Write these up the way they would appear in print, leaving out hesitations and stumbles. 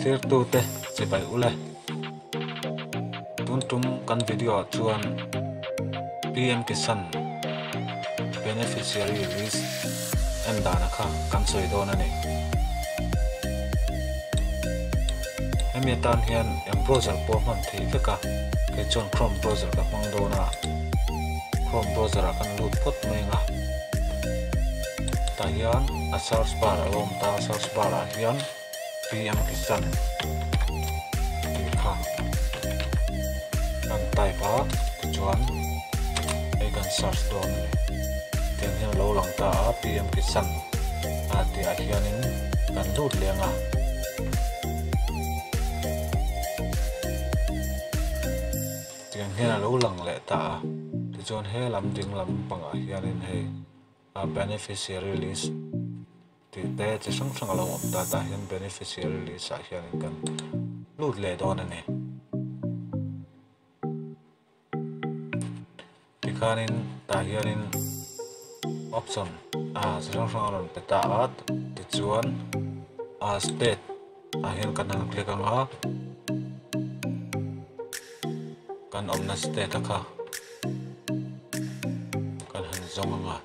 Thirtute chibai ule. Tun tum kan video ah chuan PM Kisan Beneficiary List en dana kha kan sawi dawn a ni. Hemi atan hian eng browser pawh hman theih vek a, kei chuan Chrome browser ka hmang dawn a, Chrome browser ah kan lut phawt mai ang a. Tah hian a search bar a lo awm ta, search bar ah hian PM Kisan tih kha kan type a, tichuan hei kan search dawn a ni. Tiang hian a lo lang ta a, PM Kisan a tih ah hianin kan lut leh ang a. Tiang hian a lo lang leh ta a, tichuan he lam ding lam pangah hianin hei a beneficiary list tih te chi hrang hrang a lo awm ta tah hian beneficiary list ah hianin kan lut leh dawn a ni. Tikhanin tah hianin option ah chi hrang hrang a rawn pe ta a tichuan ah state ah hian kan han click ang a kan awmna state a kha kan han zawng ang a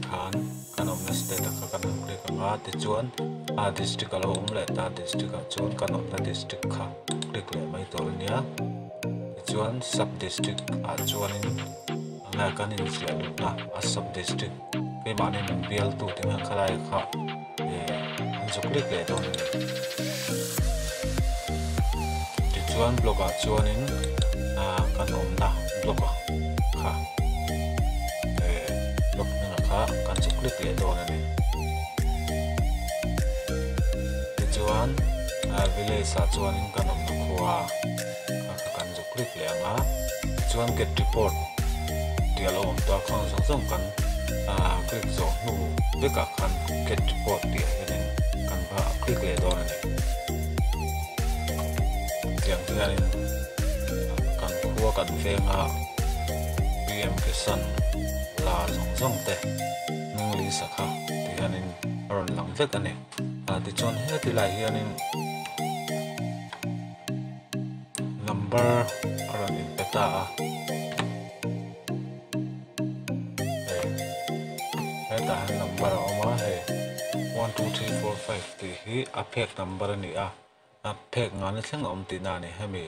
khan kan awmna state a kha kan han click ang a tichuan ah district a lo awm leh ta district ah chuan kan awmna district kha click leh mai tur a nia tichuan sub district ah chuanin enge kan inziah luhna a sub district keimahni min bialtu te hian khalai kha eh an zu click leh dawn a ni tichuan block ah chuanin ah kan awmna block ah kha eh block hmingah kha kan zu click leh dawn a ni tichuan ah village ah chuanin kan awmna khua kha kha kan zu click leh ang a tichuan get report tih a lo awm tawh a khang zawng zawng kan ah click zawh hnu vekah khan get report tih ah hianin kan va click leh dawn a ni tiang hianin kan khua kan venga PM Kisan la zawng zawng te hnung lisa kha ti hianin a rawn lang vek a ni ah tichuan heti lai hianin number a rawn inpe ta a hei hetah hian number a awm a hei 1 2 3 4 5 tih hi a phek number a ni a a phek ngana thleng a awm tihna a ni hemi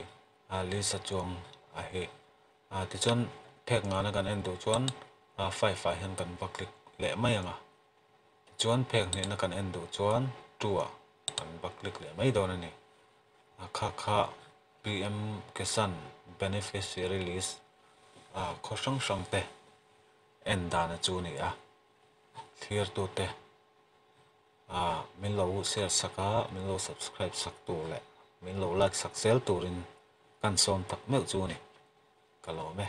a list a chuang a hi ah tichuan phek ngana kan en duh chuan ah 5 ah hian kan va click leh mai ang a tichuan phek hnihna kan en duh chuan 2 ah kan va click leh mai dawn a ni a kha kha PM Kisan beneficiary list ah khaw hrang hrang te en dan a chu a ni a thlir tute ah min lo share sak a min lo subscribe sak tur leh min lo like sak zel turin kan sawm tak meuh chu a ni ka lawm e.